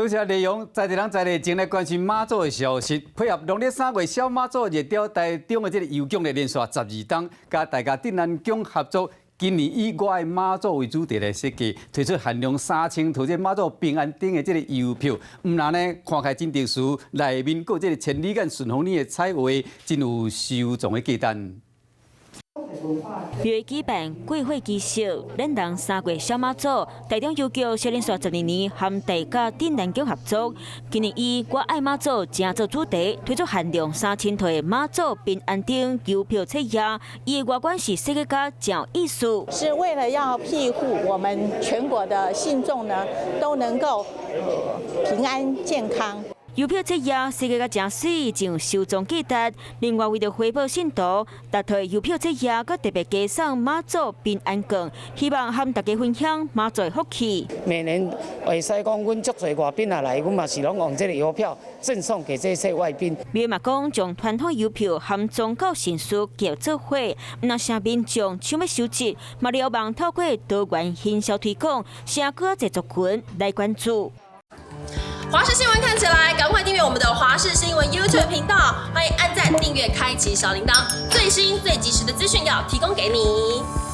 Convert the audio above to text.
多謝內容，在地人在地前來關心媽祖的消息，配合農曆3月小媽祖熱潮，台中的這个郵局咧連續12冬，佮大甲鎮瀾宮合作，今年以我愛媽祖為主題來設計，推出限量3000套這媽祖平安燈的這个郵票。毋但呢看起來真特殊，內面閣有這个千里眼順風耳的彩畫，真有收藏的價值。廟會舉辦過火儀式，咱人3月小媽祖，台中郵局小連續12年和大甲鎮瀾宮合作，今年以我愛媽祖正做主題，推出限量3000套的媽祖平安燈郵票冊頁，伊的外觀是設計甲真有意思。是為了要庇護我們全國的信眾呢，都能夠平安健康。郵票冊頁設計甲誠媠，真有收藏價值。另外，為著回報信徒，逐套郵票冊頁閣特別加送媽祖平安券，希望和大家分享媽祖的福氣。每年會使講，阮足濟外賓仔來，阮嘛是攏用這个郵票贈送給這些外賓。廟嘛講，將傳統郵票和宗教神事結合做伙，毋但啥民眾搶欲收集，嘛了望透過多元行銷推廣，吸引閣較濟族群來關注。華視新聞看起來，趕快訂閱我們的華視新聞 YouTube 頻道，歡迎按讚、訂閱、開啟小鈴鐺，最新最及時的資訊要提供給你。